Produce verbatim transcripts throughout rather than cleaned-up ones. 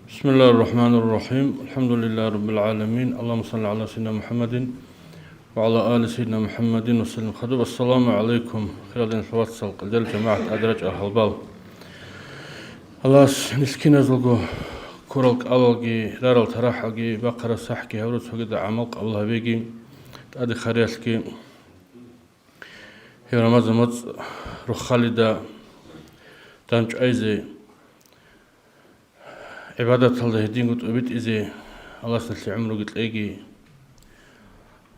بسم الله الرحمن الرحيم. الحمد لله رب العالمين. اللهم صل على سيدنا محمد وعلى آل سيدنا محمد وسلم. Хадуб, ассаламу гӀалайкум, хирал динул вацал, къилдал жамагӀат, тӀаде рачӀарал гьалбал. Аллагьас мискиназулго ккурал кӀалалги, рарал тарахӀалги, бахъараб сахӀги гьабурал цогидал гӀамал къабул гьабеги, тӀаде хвариялъги. Гьев Рамазан моцӀ рохалида дандчӀвайзе, гӀибадаталда гьединго тӀобитӀизе Аллагьас нилъее гӀумруги кьеги,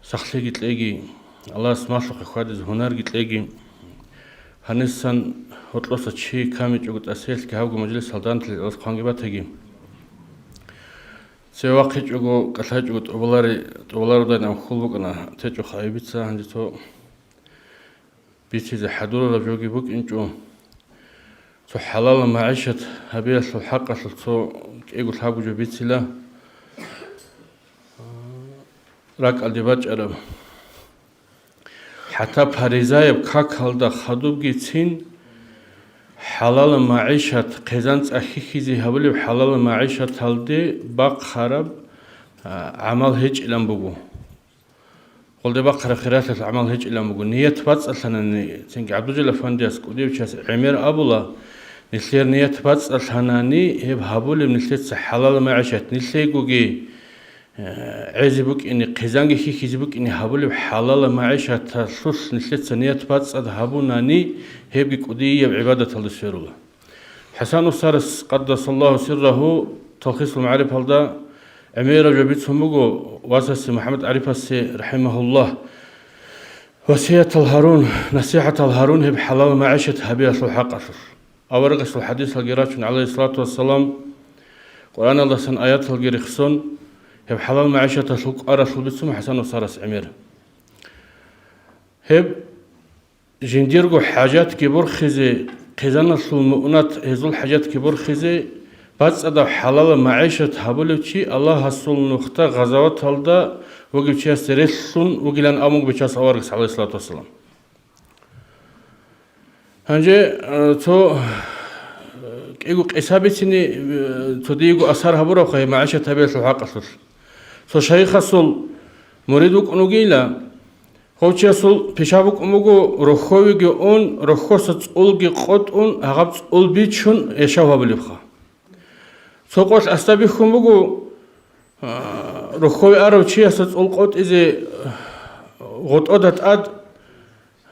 сахлъиги кьеги, Аллагьас малъухъе хьвадизе гьунарги кьеги. Гьанисан гьоркьоса чи камичӀого тӀасиялъги гьабго мажлисалда дандилъи Аллагьас хъванги батаги. Цеве вахъичӀого, кӀалъайчӀого тӀубалари-, тӀубалародайин хьул букӀана течӀо хайибица, гьанже цо бицизе хӀадурараб жоги букӀинчӀо. Цо хӀалалаб магӀишат гьабиялъул хӀакъалъулъ цо кӀиго-лъабго жо бицила, ракӀалде бачӀараб. ХӀатта паризаяб какалда хадубгицин хӀалалаб магӀишат, хъизан цӀа хьихьизе гьабулеб хӀалалаб магӀишаталде бахъараб, а, гӀамал гьечӀилан буго. Гъолде бахъараб хиралъалъ гӀамал гьечӀилан буго. Ният бацӀцӀалъанани, цинги ГӀабдулжалил афандияс кӀудияв чияс гӀемер абула, нилъер ният бацӀцӀалъанани, гьеб гьабулеб нилъеца хӀалалаб магӀишат, нилъейгоги, э, гӀезе букӀине, хъизанги хьихьизе букӀине гьабулеб хӀалалаб магӀишаталъулъ нилъеца ният бацӀцӀад гьабунани, гьебги кӀудияб гӀибадаталда сверула. ХӀасан устарас, къаддасаллагьу сиррагьу, Талхисул магӀарифалда гӀемераб жо бицун буго васасе МухӀаммад ГӀарифасе, рахӀимагьуллагь, васиятал гьарун, насихӀатал гьарун гьеб хӀалал магӀишат гьабиялъул хӀакъалъулъ. Аварагасул хӀадисалги рачун, гӀалайгьиссалату вассалам, Къуръаналдасан аяталги рехсон, гьеб хӀалал магӀишаталъул кӀваралъул бицун ХӀасан устарас гӀемер. Гьеб жиндирго хӀажатги борхизе, хъизаналъул муънат гьезул хӀажатги борхизе, бацӀцӀадаб хӀалалаб магӀишат гьабулев чи Аллагьасул нухда гъазаваталда вугев чиясде релълъун вугилан абун буго Бичасул аварагас, гӀалайгьиссалату вассалам. Гьанже, э, цо, э, кӀиго къиса бицине, э, цо диего асар гьабурабха гьеб магӀишат гьабиялъул хӀакъалъулъ. Цо шайихасул мурид вукӀун вугила, гъов чиясул пиша букӀун буго, рохьовиги ун, рохьоса цӀулги къотӀун, гьагъаб цӀул бичун яшав гьабулебха. Цо къолъ асда бихьун буго, а, рохьове арав чиясда цӀул къотӀизе гъотӀода тӀад,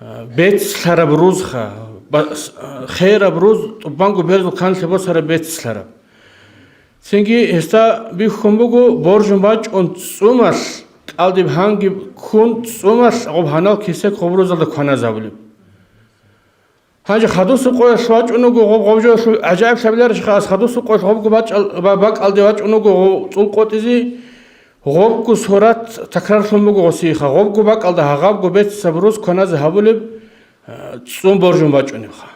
а, бецлъараб рузха, ба-, с-, а, хераб руз, тӀубанго берзул канлъи босараб бецлъараб. Цинги гьесда бихьун буго боржун бачӀун цӀумалъ, кӀалдиб гьанги ккун цӀумалъ гъоб гьанал кесек гъоб рузалда кваназабулеб. Гьанже хадусеб къоялъ вачӀун вуго гъоб, гъоб жоялъул гӀажаиблъабиларищха, ас хадусеб къоялъ гъобго бачӀал-, ба-, бакӀалде вачӀун вуго гъо-, цӀул къотӀизе, гъобго сурат такрарлъун буго гъосиеха, гъобго бакӀалда гьагъабго беццаб руз кваназе гьабулеб, а, цӀун боржун бачӀунебха.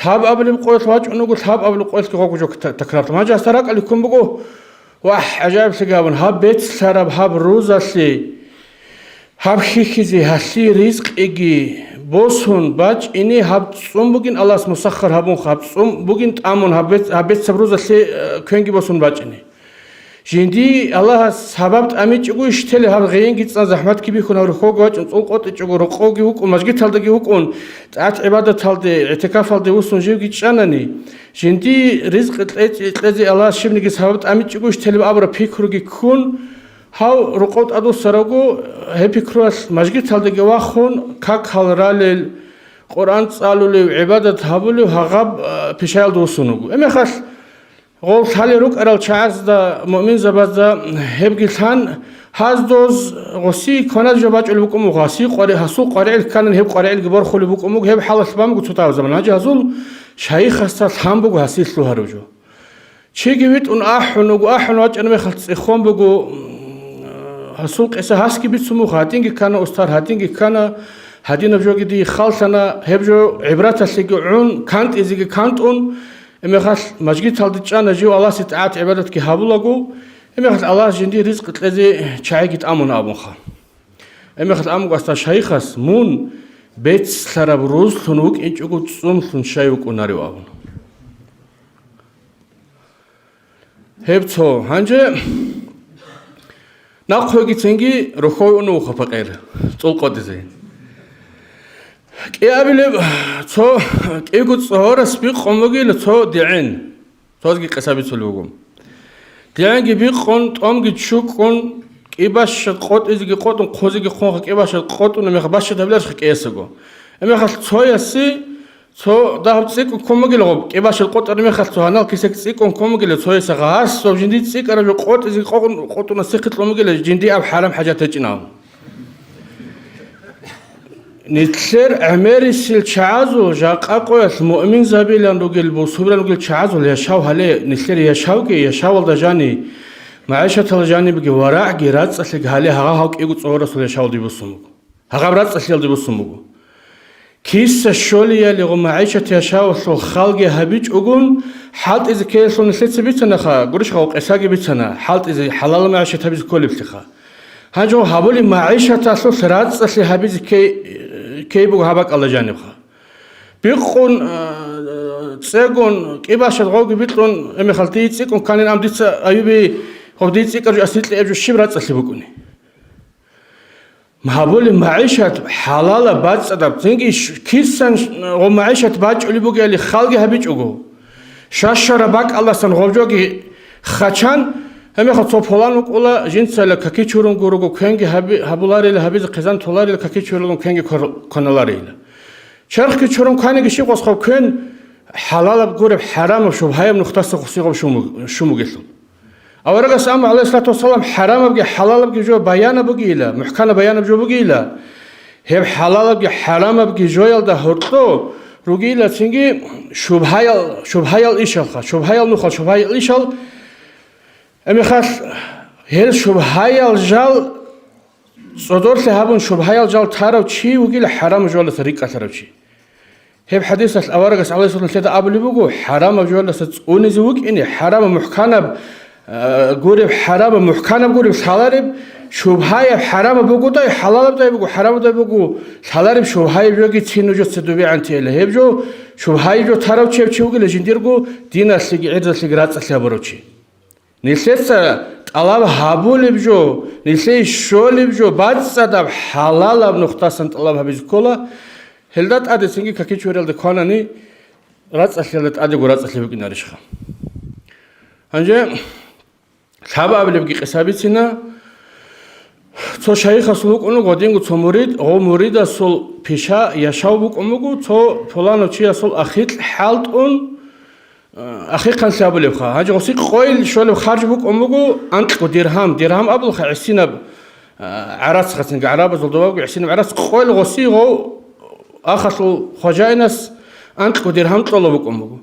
Лъабабилеб къоялъ вачӀун вуго, лъабабилеб къоялъги гъобго жо та-, такрарлъун. Гьанже гьасда ракӀалде ккун буго, вагь, гӀажаиблъиги абун, гьаб бецлъараб гьаб рузалъе, гьаб хьихьизе гьалъие ризкъиги босун бачӀине, гьаб цӀун бугин Аллагьас мусаххар гьабунха, гьаб цӀун бугин тӀамун, гьаб бец-, гьаб бецаб рузалъе, э, квенги босун бачӀине. Жинди Аллагьас гьабаб тӀамичӀого иш телеб, гьаб гъейинги цӀан захӀматги бихьун, гьав рохьовги вачӀун, цӀул къотӀичӀого, рокъовги вукӀун, мажгиталдаги вукӀун, тӀагӀат-гӀибадаталде, гӀитикафалде вуссун живги чӀанани, жинди ризкъи кье-, кьезе Аллагьас щибниги гьабаб тӀамичӀого иш телеб абураб пикруги ккун, гьав рокъов тӀадвуссарав вуго, гьеб пикруялъ мажгиталдаги вахун, какал ралел, Къуръан цӀалулев, гӀибадат гьабулев гьагъаб, а, пишаялда вуссун вуго. Гьебмехалъ гъов лъалел рукӀарал чагӀазда, муъминзабазда гьебги лъан, гьаздоз гъосие кваназе жо бачӀулеб букӀун буго, гьасие къвари-, гьасул къваригӀел кканани гьеб къваригӀелги борхулеб букӀун буго, гьеб хӀалалъ бан буго цо тавзабан. Гьанже гьазул шайихасда лъан буго гьасие лъугьарав жо. Чиги витӀун ахӀун вуго, ахӀун вачӀараб мехалъ цӀехон буго, м, гьасул къиса гьасги бицун буго, гьадинги ккана устар, гьадинги ккана, гьадинаб жоги дие халлъана, гьеб жо гӀибраталъеги гӀун, кантӀизеги кантӀун, гьебмехалъ мажгиталде чӀана жив Аллагьасе тӀагӀат-гӀибадатги гьабулаго, гьебмехалъ Аллагьас жиндие ризкъи кьезе чагӀиги тӀамуна абунха. Гьебмехалъ абун буго гьасда шайихас, мун бецлъараб рузлъун вукӀинчӀого цӀунлъун щай вукӀунарев абун. Гьеб цо. Гьанже нахъвегицинги рохьой уна вуха пакъир, цӀул къотӀизе. КӀиабилеб цо кӀиго цӀогьорас бикъун бугила цо дигӀен. Цозги къиса бицулеб буго. ДигӀенги бикъун, тӀомги чукӀун, кӀибащад къотӀизеги къотӀун, хъузеги хъунха кӀибащад къотӀун, мех бащад гьабиларха кӀиясаго. Мехалъ цоясе цо дагьаб цӀикӀкӀун ккун бугила гъоб, кӀибащад къотӀар мехалъ цо гьанал кисек цӀикӀкӀун ккун бугила цоясаха гьас, ва жинди цӀикӀкӀараб жо къотӀизеги къотӀун, къотӀуна сихъе кьун бугила жинди аб хӀарам хӀажат гьечӀин абун. Нилъер гӀемерисел чагӀазул жакъа къоялъ муъминзабилан ругел, бусурбилан ругел чагӀазул яшав гьале, нилъер яшавги, яшавалда жани, магӀишаталда жанибги, варагӀги, рацӀцӀалъиги гьале гьагъа гьав кӀиго цӀогьорасул яшавалде бусун буго. Гьагъаб рацӀцӀалъиялде бусун буго. Киса щолиялигъун магӀишат яшавалъул халги гьабичӀогун, хӀалтӀизе ккеялъул нилъеца бицанаха, гурищха, къесаги бицана, хӀалтӀизе хӀалал магӀишат гьабизе кколеблъиха. Гьанже гьабулеб магӀишаталъулъ рацӀцӀалъи гьабизе ккей, ккей буго гьаб бакӀалда жанибха. Бикъун, а, цӀегун, кӀибащад гъовги бикьун, гьебмехалъ дие цӀикӀкӀун кканин, ам дица Аюби гъоб дие цӀикӀкӀараб жо асикье гьеб жо щиб рацӀцӀалъи букӀуни? Гьабулеб магӀишат хӀалалаб, бацӀцӀадаб, цинги ш-, кисан ш-, гъоб магӀишат бачӀулеб бугели халги гьабичӀого. Щащараб бакӀалдасан гъоб жоги хачан, гьебмехалъ цо пулан вукӀула, жинцайила каки чурун гурого, квенги гьаби-, гьабуларила, гьабизе хъизан толарила, каки чурилгун квенги квер-, кваналарила. Черхги чурун кваниги щиб гъосхъаб квен, хӀалалаб гуреб, хӀарамаб, шубгьаяб нухдаса хусигъаб шуму-, шумугелъул. Аварагас амма, гӀалайгьиссалату вассалам, хӀарамабги хӀалалабги жо баянаб бугила, мухӀканаб баянаб жо бугила. Гьеб хӀалалабги хӀарамабги жоялда гьоркьо ругила цинги шубгьаял, шубгьаял ишалха, шубгьаял нухал, шубгьаял ишал. Гьебмехалъ гьел шубгьаял жал цӀодорлъи гьабун, шубгьаял жал тарав чи вугила хӀарам жоялдаса рикӀкӀалъарав чи. Гьеб хӀадисалъ аварагас, гӀалайгьиссалам, нилъеда абулеб буго, хӀарамаб жоялдаса цӀунизе вукӀине, хӀарамаб мухӀканаб, а, гуреб, хӀарамаб мухӀканаб гуреб лъалареб, шубгьаяб хӀарамаб бугодай, хӀалалабдай буго, хӀарамабдай буго лъалареб шубгьаяб жоги цин нужеца добегӀанте эла. Гьеб жо шубгьаяб жо тарав чи гьев чи вугила жиндирго диналъеги гӀирзалъеги рацӀцӀалъи гьабурав чи. Нилъеца тӀалаб гьабулеб жо, нилъее щолеб жо, бацӀцӀадаб хӀалалаб нухдасан тӀалаб гьабизе ккола, гьелда тӀаде цинги каки чуралда кванани, рацӀцӀалъиялда тӀадего рацӀцӀалъи букӀинарищха. Гьанже лъабабилебги къиса бицина. Цо шайихасул вукӀун вуго гьадинго цо мурид, гъов муридасул пиша яшав букӀун буго, цо пуланав чиясул ахикь хӀалтӀун, ахихъан лъабулебха. Гьанже гъосие къойил щолеб харж букӀун буго анкьго диргьам. Диргьам абулха гӀисинаб, а, гӀарацгъацинги, гӀарабазул добабго гӀисинаб гӀарац, къойил гъосие гъов ахалъул хважаинас анкьго диргьам кьола букӀун буго.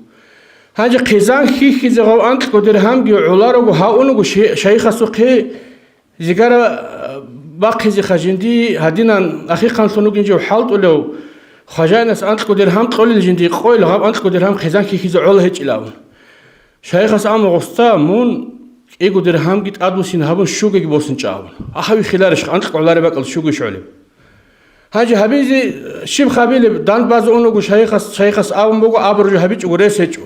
Гьанже хъизан хьихьизе гъов анкьго диргьамги гӀоларого гьавунаго ши-, шайихасухъе Зигара, а, бахъизеха жинди гьадинан ахихъанлъун вугин жив хӀалтӀулев, хважаинас анкьго диргьам кьолел жинди къойил гъаб анкьго диргьам хъизан хьихьизе гӀола гьечӀилавун. Шайихас амма гъосда, мун кӀиго диргьамги тӀадвуссин гьабун щугеги босун чӀавун. Ахави хиларищ анкьго гӀолареб бакӀал щугищ гӀолеб? Гьанже гьабизе щиб хабилеб, дандбазе унаго шайихас, шайихас абун буго, абуржи гьабичӀого рес гьечӀо.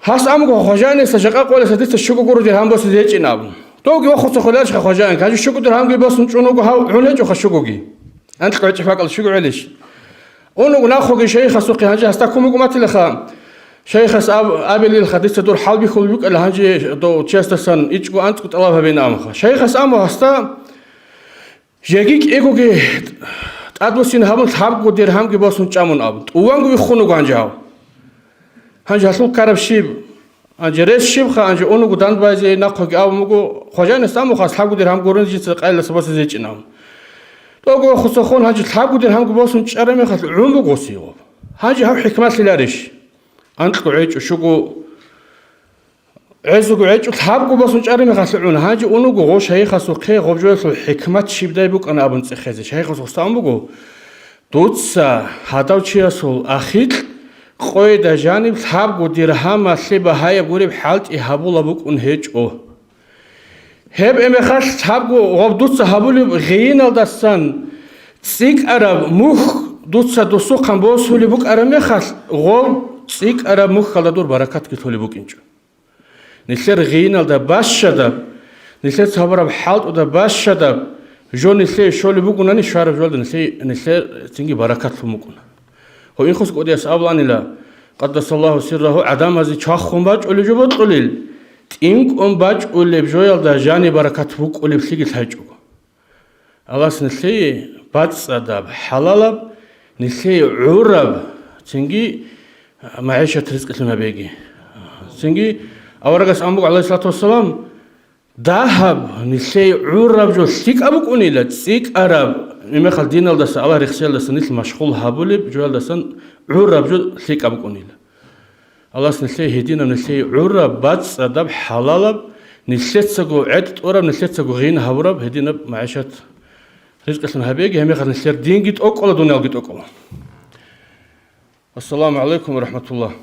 Гьас амго хважаинаса жакъа къолеса дица щуго гуро диргьам босизе гьечӀин абун. Довги вохуса хвеларищха хважаин, гьанже щуго диргьамги босун чӀун вуго гьав, гӀун гьечӀоха щугоги. Анкьго гьечӀеб бакӀал щуго гӀелищ? Унуго нахъоги шайихасухъе гьанже гьасда кумукӀ матилаха. Шайихас аб-, абилилха дица дур хӀалбихьулеб букӀала гьанже дов чиясдасан ичӀго анцӀго тӀалаб гьабина амха. Шайихас аму гьасда Жеги кӀигоги тӀадвуссин гьабун, лъабго диргьамги босун чӀамун абун, тӀуванго виххун вуго гьанже гьав. Гьанже гьалъул ккараб щиб? Гьанже рес щибха? Гьанже унуго дандбазе нахъоги абун буго, хважаинас амухас лъабго диргьам гурун жинца къайиласа босизе гьечӀин абун. ТӀого хусахун гьанже лъабго диргьамги босун чӀараб мехалъ гӀун буго сигъо. Гьанже гьав хӀикмалъиларищ? Анкьго гӀечӀо, щуго ГӀезуго гӀечӀо лъабго босун чӀараб мехалъ гӀун, гьанже унуго гъо шайихасухъе гъоб жоялъул хӀикмат щибдай букӀана абун цӀехезе. Шайихас гъосда абун буго, дуца гьадав чиясул ахикь къойда жаниб лъабго диргьамалъе багьаяб гуреб хӀалтӀи гьабула букӀун гьечӀо. Гьеб эмехалъ лъабго гъоб дуца гьабулеб гъейиналдасан цӀикӀкӀараб мухь дуца досухъан босулеб букӀараб мехалъ, гъоб цӀикӀкӀараб мухьалда дур баракатги лъолеб букӀинчӀо. Нилъер гъииналда бащадаб, нилъер цабараб хӀалтӀуда бащадаб жо нилъее щолеб бугунани, щвараб жоялда нилъее, нилъер цинги баракат лъун букӀуна. Гьо, инхъус кӀудияс абуланила, къаддасаллагьу сиррагьу, гӀадамазе чвахун бачӀулеб жо бокьулел, тӀинкӀун бачӀулеб жоялда жаниб баракат букӀулеблъиги лъайчӀого. Аллагьас нилъее бацӀцӀадаб, хӀалалаб, нилъее гӀураб, цинги магӀишат ризкъилъун гьабеги. Цинги аварагас ан буго, гӀалайгьиссалату вассалам, дагьаб нилъее гӀураб жо лъикӀаб букӀунила, цӀикӀкӀараб, гьеб мехалъ диналдаса, Аллагь рехсиялдаса нилъ машгъул гьабулеб жоялдасан гӀураб жо лъикӀаб букӀунила. Аллагьас нилъее гьединаб, нилъее гӀураб, бацӀцӀадаб, хӀалалаб, нилъецаго гӀетӀ тӀураб, нилъецаго гъин гьабураб гьединаб магӀишат ризкъилъун гьабеги, гьеб мехалъ нилъер динги тӀокӀола, дуниялги тӀокӀола. Ассаламу гӀалайкум ва рахӀматуллагь.